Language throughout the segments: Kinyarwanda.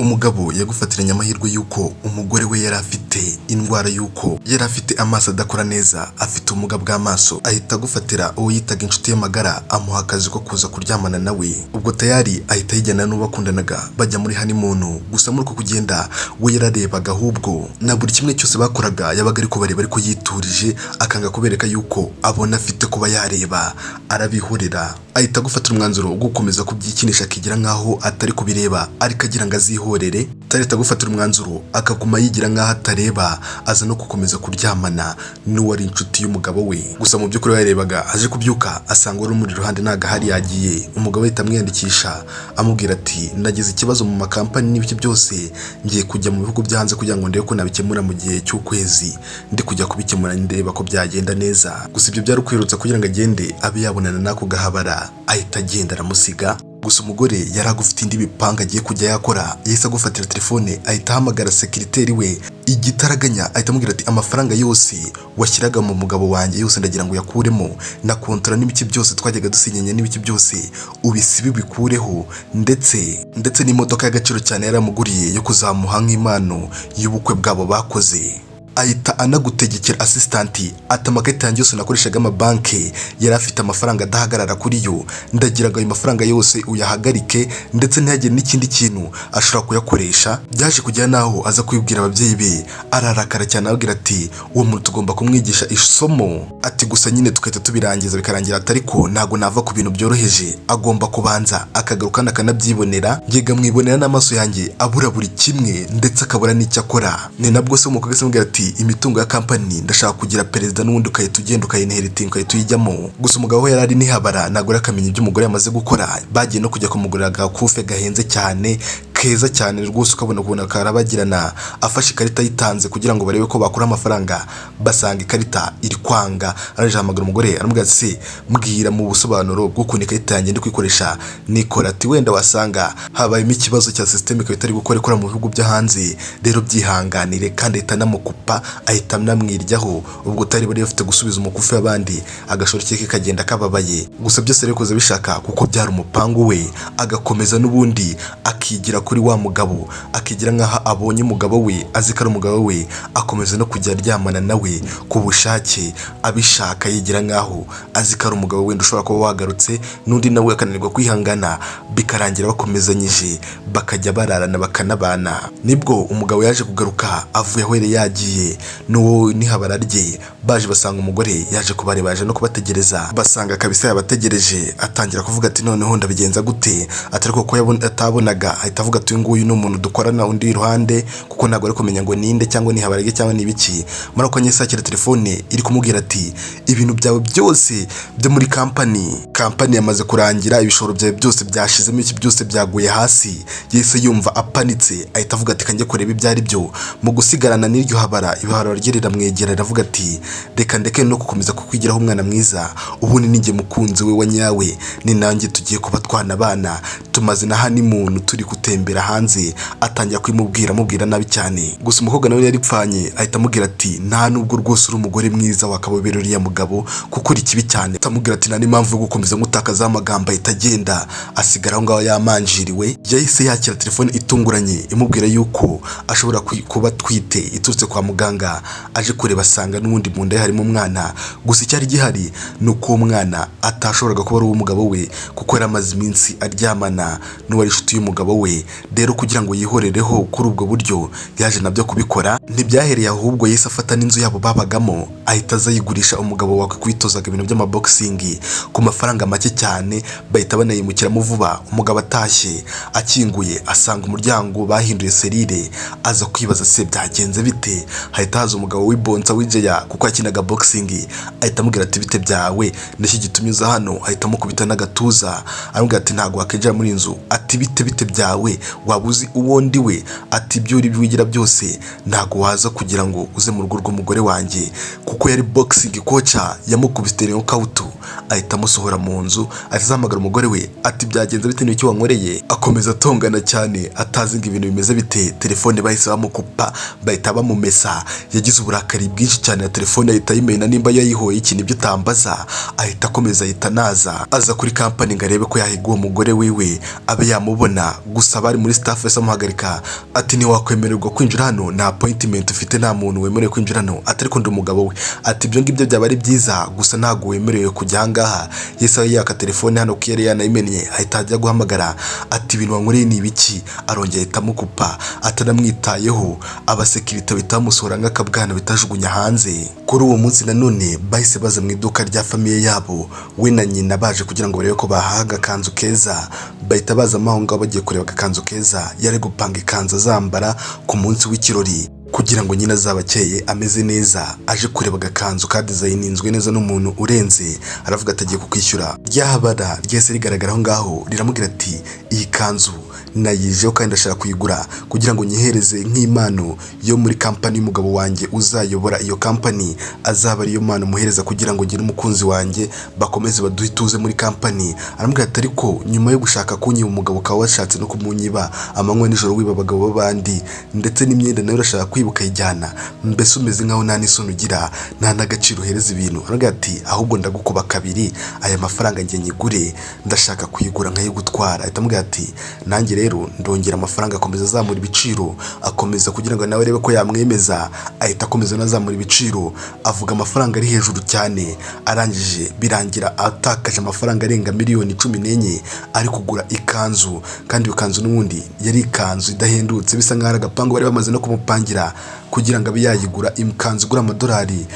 Umugabo yagufatiranye amahirwe y'uko umugore we yari afite indwara, y'uko yari afite amaso adakora neza, afite ubumuga bw'amaso. Ahita agufatira uwo yitaga inshuti ye magara, amuha akazi ko kuza kuryamana nawe. Ubwo tayari ahita yijyana n'uwo bakundanaga, bajya muri honeymoon. Gusa muri uko kugenda we yararebaga, ahubwo na buri kimwe cyose bakoraga yabaga ari kubareba, ariko yiturije, akanga kubereka yuko abona afite kuba yareba, arabihorera. Ahita agufatira umwanzuro wo gukomeza kubyikinisha, akigira nkaho atari kubireba, ariko agira ngo azihorere. Ahita agufatira umwanzuro akaguma yigira nkaho atareba, aza no gukomeza kuryamana n'uwari inshuti y'umugabo we. Gusa mu by'ukuri yarebaga. Aje kubyuka asanga wari umuri iruhande ntabwo ahari, yagiye. Umugabo ahita amwiyandikisha, amubwira ati: "Nagize ikibazo mu makampani n'ibiki byose, ngiye kujya mu bihugu byo hanze kugira ngo ndebe ko nabikemura. Mu gihe cy'ukwezi ndi kujya kubikemura, ndeba ko byagenda neza." Gusa ibyo byari ukwirutsa kugira ngo agende abe yabonana n'ako gahabara. Ahita agenda aramusiga. Gusa umugore yari agufite indi mipanga agiye kujya yakora. Yahise agufatira telefone, ahita ahamagara secretary we igitaraganya, ahita amubwira ati: "Amafaranga yose washyiraga mu mugabo wanjye yose ndagira ngo uyakuremo, na kontora n'ibiki byose twajyaga dusinyanya n'ibiki byose ubisibe, ubikureho, ndetse n'imodoka y'agaciro cyane yaramuguriye yo kuzamuha nk'impano y'ubukwe bwabo bakoze." Ahita anagutegekera assistant ati: "Amakarita yanjye yose nakoreshaga amabanki yari afite amafaranga adahagarara kuri yo, ndagira ngo ayo mafaranga yose uyahagarike, ndetse ntihagire n'ikindi kintu ashobora kuyakoresha." Byaje kugera n'aho aza kubibwira ababyeyi be, ararakara cyane, ababwira ati: "Uwo muntu tugomba kumwigisha isomo." Ati: "Gusa nyine tugahita tubirangiza bikarangira." Ati: "Ariko ntabwo nava ku bintu byoroheje, agomba kubanza akagaruka kandi akanabyibonera, ngega mwibonera n'amaso yanjye abura buri kimwe, ndetse akabura n'icyo akora." Ni nabwo se umukobwa se amubwira ati: "Imitungo ya kampani ndashaka kugira perezida, n'ubundi ugahita ugenda ukayinheritinga, ugahita uyijyamo." Gusa umugabo we yari ari nihabara, ntabwo yari akamenya ibyo umugore yamaze gukora. Bagiye no kujya kumugurira agakufe gahenze cyane, keza cyane rwose, ukabona ukuntu karabagirana. Afashe ikarita ayitanze kugira ngo barebe ko bakura amafaranga, basanga ikarita iri kwanga. Arangije ahamagara umugore, aramubwira ati: "Se mbwira mu busobanuro bw'ukuntu ikarita yanjye ndi kuyikoresha nikora." Ati: "Wenda wasanga habayemo ikibazo cya system, ikaba itari gukora, ikora mu bihugu byo hanze, rero byihanganire." Kandi ahita anamukupa, ahita anamwiryaho. Ubwo utari bari bafite gusubiza umukufi w'abandi, agashoro ke kagenda kababaye. Gusa byose rero kuza bishaka, kuko byari umupangu we, agakomeza n'ubundi akigira kuri wa mugabo, akigira nk'aho abonye umugabo we, azi ko ari umugabo we, akomeza no kujya aryamana nawe ku bushake, abishaka, yigira nk'aho azi ko ari umugabo wenda ushobora kuba wagarutse, n'undi nawe akananirwa kwihangana, bikarangira bakomezanyije, bakajya bararana, bakanabana. Nibwo umugabo yaje kugaruka avuye aho yari yagiye n'uwo nihabara rye. Baje basanga umugore yaje kubareba, yaje no kubategereza, basanga kabisa yabategereje. Atangira kuvuga ati: "Noneho ndabigenza gute?" Atari kuko atabonaga, ahita avuga ati: "Uyu nguyu ni umuntu dukorana undi iruhande," kuko ntabwo ari kumenya ngo ninde cyangwa nihabara rye cyangwa ni ibiki. Muri ako kanya sakira telefone iri kumubwira ati: "Ibintu byawe byose byo muri kampani yamaze kurangira, ibishoro byawe byose byashizemo, iki byose byaguye hasi." Yahise yumva apanitse, ahita avuga ati: "Kanjye kureba ibyo ari byo." Mu gusigarana n'iryo habara, ibihabara rye riramwegera, riravuga ati: "Reka ndeke no gukomeza kukwigiraho umwana mwiza, ubundi ninjye mukunzi we wa nyawe, ni nanjye tugiye kuba twanabana, tumaze na honeymoon turi gutembera hanze." Atangira kwimubwira, amubwira nabi cyane. Gusa umukobwa nawe yari pfanye, ahita amubwira ati: "Nta nubwo rwose uri umugore mwiza wakabobera uriya mugabo, kuko uri kibi cyane." Amubwira ati: "Nta n'impamvu yo gukomeza ngutakazaho amagambo." Ahita agenda, asigara aho ngaho yamanjiriwe. Yahise yakira telefone itunguranye imubwira yuko ashobora kuba atwite, iturutse kwa muganga. Aje kureba asanga n'ubundi mu nda ye harimo umwana. Gusa icyari gihari ni uko uwo mwana atashoboraga kuba ari uw'umugabo we, kuko yari amaze iminsi aryamana n'uwari inshuti y'umugabo we. Rero kugira ngo yihorereho kuri ubwo buryo, yaje nabyo kubikora. Ntibyahereye, ahubwo yahise afata n'inzu yabo babagamo, ahita aza ayigurisha umugabo wakwitozaga ibintu by'amaboxing ku mafaranga make cyane, bahita banayimukiramo vuba. Umugabo atashye, akinguye asanga umuryango bahinduye serire, aza kwibaza: "Se byagenze bite?" Hahita haza umugabo w'ibonsa w'ijeya, kuko yakinaga boxing, ahita amubwira ati: "Bite byawe? Niki gitumye uza hano?" Ahita amukubita n'agatuza, aramubwira ati: "Ntabwo wakinjira muri iyi nzu." Ati: "Bite, bite byawe? Waba uzi uwo ndi we?" Ati: "Ibyo uri wigira byose, ntabwo waza kugira ngo uze mu rugo rw'umugore wanjye." Kuko yari boxing coach, yamukubise knockout, ahita amusohora mu nzu. mu nzu, ahita ahamagara umugore we ati: "Byagenze bite? N'icyo wankoreye?" Akomeza atongana cyane atazi ngo ibintu bimeze bite. Telefone bahise bamukupa, bahita bamumesa. Yagize uburakari bwinshi cyane na telefone ahita ayimena, nimba yayihoye ikintu ibyo utambaza. Ahita akomeza, ahita anaza, aza kuri kampani ngo arebe ko yahiga uwo mugore wiwe abe yamubona. Gusa bari muri staff yahise amuhagarika ati: "Ntiwakwemererwa kwinjira hano, nta appointment ufite, nta muntu wemerewe kwinjira hano." Ati: "Ariko ndi umugabo we." Ati: "Ibyo ngibyo byaba ari byiza, gusa ntabwo wemerewe kujya ahangaha." Yahise yaka telefone hano ko yari yanayimennye, ahita ajya guhamagara ati: "Ibintu wankoreye ni ibiki?" Arongera ahita amukupa atanamwitayeho. Abasekirite bahita bamusohora nk'akabwana, bitajugunya hanze. Kuri uwo munsi nanone bahise baza mu iduka rya famille yabo, we na nyina, baje kugira ngo barebe ko bahaha agakanzu keza. Bahita bazamo aho ngaho bagiye kureba agakanzu keza. Yari gupanga ikanzu azambara ku munsi w'ikirori kugira ngo nyine azaba akeye ameze neza. Aje kureba agakanzu kadizayininzwe neza n'umuntu urenze, aravuga ati agiye kukwishyura. Ryahabara ryahise rigaragara aho ngaho, riramubwira ati: "Iyi kanzu nayijeho kandi ndashaka kuyigura kugira ngo nyihereze nk'impano yo muri kampani y'umugabo wanjye uzayobora iyo kampani, azaba ariyo mpano muhereza kugira ngo ngire umukunzi wanjye bakomeze baduhe ituze muri kampani." Aramubwira ati: "Ariko nyuma yo gushaka kunyiba umugabo, ukaba washatse no kumunyiba, amanywa nijoro wiba abagabo b'abandi, ndetse n'imyenda nayo urashaka kwiba ukayijyana, mbese umeze nkaho nta n'isoni ugira, nta n'agaciro uhereza ibintu." Aramubwira ati: "Ahubwo ndagukuba kabiri aya mafaranga, njye nyigure, ndashaka kuyigura nkayigutwara." Ahita amubwira ati: "Nanjye rero ndongera amafaranga." Akomeza azamura ibiciro, akomeza kugira ngo nawe arebe ko yamwemeza. Ahita akomeza anazamura ibiciro, avuga amafaranga ari hejuru cyane. Arangije birangira atakaje amafaranga arenga miliyoni 14 ari kugura ikanzu, kandi iyo kanzu n'ubundi yari ikanzu idahendutse, bisa nkaho ari agapangu bari bamaze no kumupangira kugira ngo abe yayigura. Ikanzu igura amadolari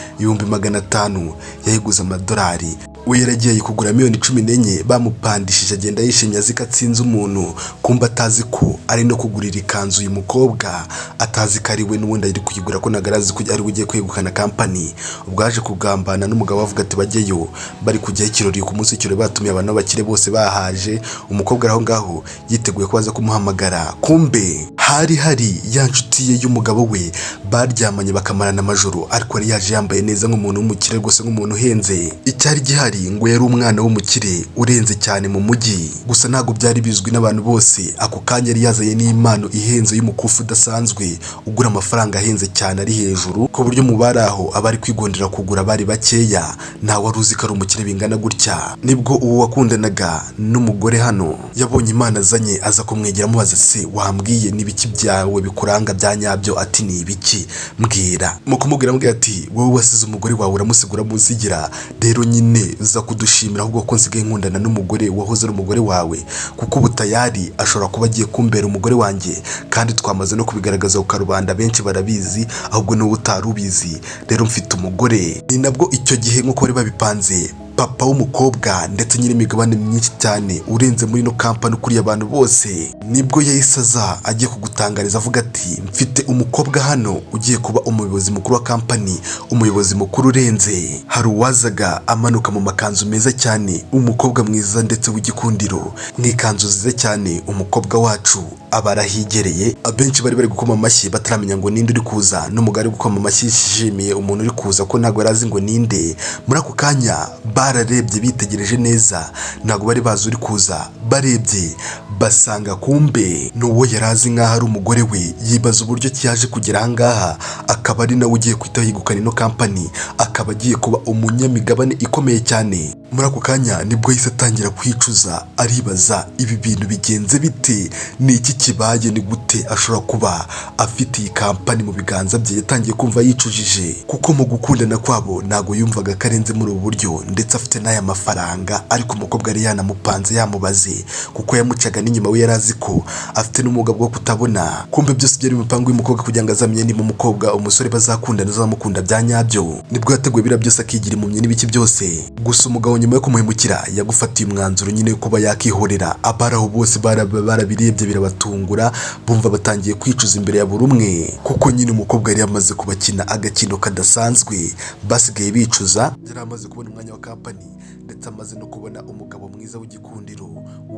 500,000, yayiguze amadolari, we yaragiye kugura miliyoni 14 bamupandishije. Agenda yishimye azi ko atsinze umuntu, kumba atazi ko ari no kugurira ikanzu uyu mukobwa, atazi ko ari we n'ubundi ari kuyigura, ko ntabwo azi ko ari we ugiye kwegukana kampani. Ubwo yaje kugambana n'umugabo, avuga ati bajyeyo. Bari kujyaho ikirori, ku munsi w'ikirori batumiye abantu b'abakire bose bahaje. Umukobwa ari aho ngaho yiteguye ko baza kumuhamagara, kumbe hari hari ya nshuti ye y'umugabo we baryamanye bakamarana amajoro, ariko yari yaje yambaye neza nk'umuntu w'umukire rwose, nk'umuntu uhenze. Icyari gihari ngo yari umwana w'umukire urenze cyane mu mujyi, gusa ntabwo byari bizwi n'abantu bose. Ako kanya yari yazanye n'impano ihenze y'umukufi udasanzwe ugura amafaranga ahenze cyane, ari hejuru, ku buryo mu bari aho abari kwigondera kugura bari bakeya. Ntawe wari uzi ko ari umukire bingana gutya. Nibwo uwo wakundanaga n'umugore hano yabonye impano azanye, aza kumwegera amubaza: "Se wambwiye n'ibiki byawe bikuranga bya nyabyo?" Ati: "Ni ibiki? Mbwira." Mu kumubwira amubwira ati: "Wowe wasize umugore wawe uramusigura munsigira, rero nyine uza kudushimira ahubwo ko nsigaye nkundana n'umugore wahoze ari umugore wawe, kuko ubu tayari ashobora kuba agiye kumbera umugore wanjye, kandi twamaze no kubigaragaza ku karubanda, benshi barabizi, ahubwo n'ubu utari ubizi, rero mfite umugore." Ni nabwo icyo gihe nk'uko bari babipanze, papa w'umukobwa ndetse nyir'imigabane myinshi cyane urenze muri ino kampani ukuriye abantu bose, nibwo yahise aza agiye kugutangariza avuga ati: "Mfite umukobwa hano ugiye kuba umuyobozi mukuru wa kampani, umuyobozi mukuru urenze." Hari uwazaga amanuka mu makanzu meza cyane, umukobwa mwiza ndetse w'igikundiro, mu ikanzu nziza cyane. Umukobwa wacu aba arahigereye. Abenshi bari bari gukoma amashyi bataramenya ngo ninde uri kuza, n'umugore ari gukoma amashyi yishimiye umuntu uri kuza, ko ntabwo yari azi ngo ninde. Muri ako kanya bararebye, bitegereje neza, ntabwo bari bazi uri kuza. Barebye basanga kumbe ni uwo yari azi nk'aho ari umugore we. Yibaza uburyo ki yaje kugera aha ngaha, akaba ari nawe ugiye guhita yegukana ino kampani, akaba agiye kuba umunyamigabane ikomeye cyane. Muri ako kanya nibwo yahise atangira kwicuza, aribaza: ibi bintu bigenze bite? Ni iki kibaye? Ni gute ashobora kuba afite iyi kampani mu biganza bye? Yatangiye kumva yicujije, kuko mu gukundana kwabo ntabwo yumvaga ko arenze muri ubu buryo, ndetse afite n'aya mafaranga. Ariko umukobwa yari yanamupanze, yamubaze, kuko yamucaga n'inyuma, we yari azi ko afite n'ubumuga bwo kutabona. Kumbe byose byari mu mipango y'umukobwa kugira ngo azamenye niba umukobwa, umusore bazakundana azamukunda bya nyabyo. Nibwo yateguye biriya byose, akigira impumyi n'ibiki byose. Gusa umugabo nyuma yo kumuhemukira yagufatiye umwanzuro nyine wo kuba yakihorera. Abari aho bose barabirebye birabatungura, bumva batangiye kwicuza imbere ya buri umwe, kuko nyine umukobwa yari yamaze kubakina agakino kadasanzwe. Basigaye bicuza. Yari amaze kubona umwanya wa kampani, ndetse amaze no kubona umugabo mwiza w'igikundiro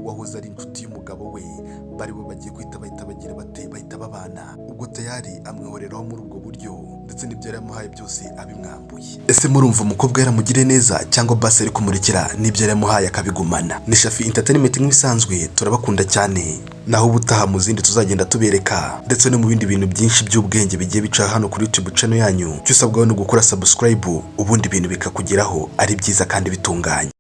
wahoze ari inshuti y'umugabo we, bari bo bagiye kwita, bahita bagira bate, bahita babana. Ubwo tayari amwihoreraho muri ubwo buryo. ndetse n'ibyo yari yamuhaye byose abimwambuye. Ese murumva umukobwa yaramugiriye neza, cyangwa basi ari kumurikira n'ibyo yari yamuhaye akabigumana? Ni Shafi Entertainment nk'ibisanzwe, turabakunda cyane. Naho ubutaha mu zindi tuzagenda tubereka, ndetse no mu bindi bintu byinshi by'ubwenge bigiye bica hano kuri YouTube channel yanyu. Icyo usabwa ni ugukora subscribe, ubundi ibintu bikakugeraho ari byiza kandi bitunganye.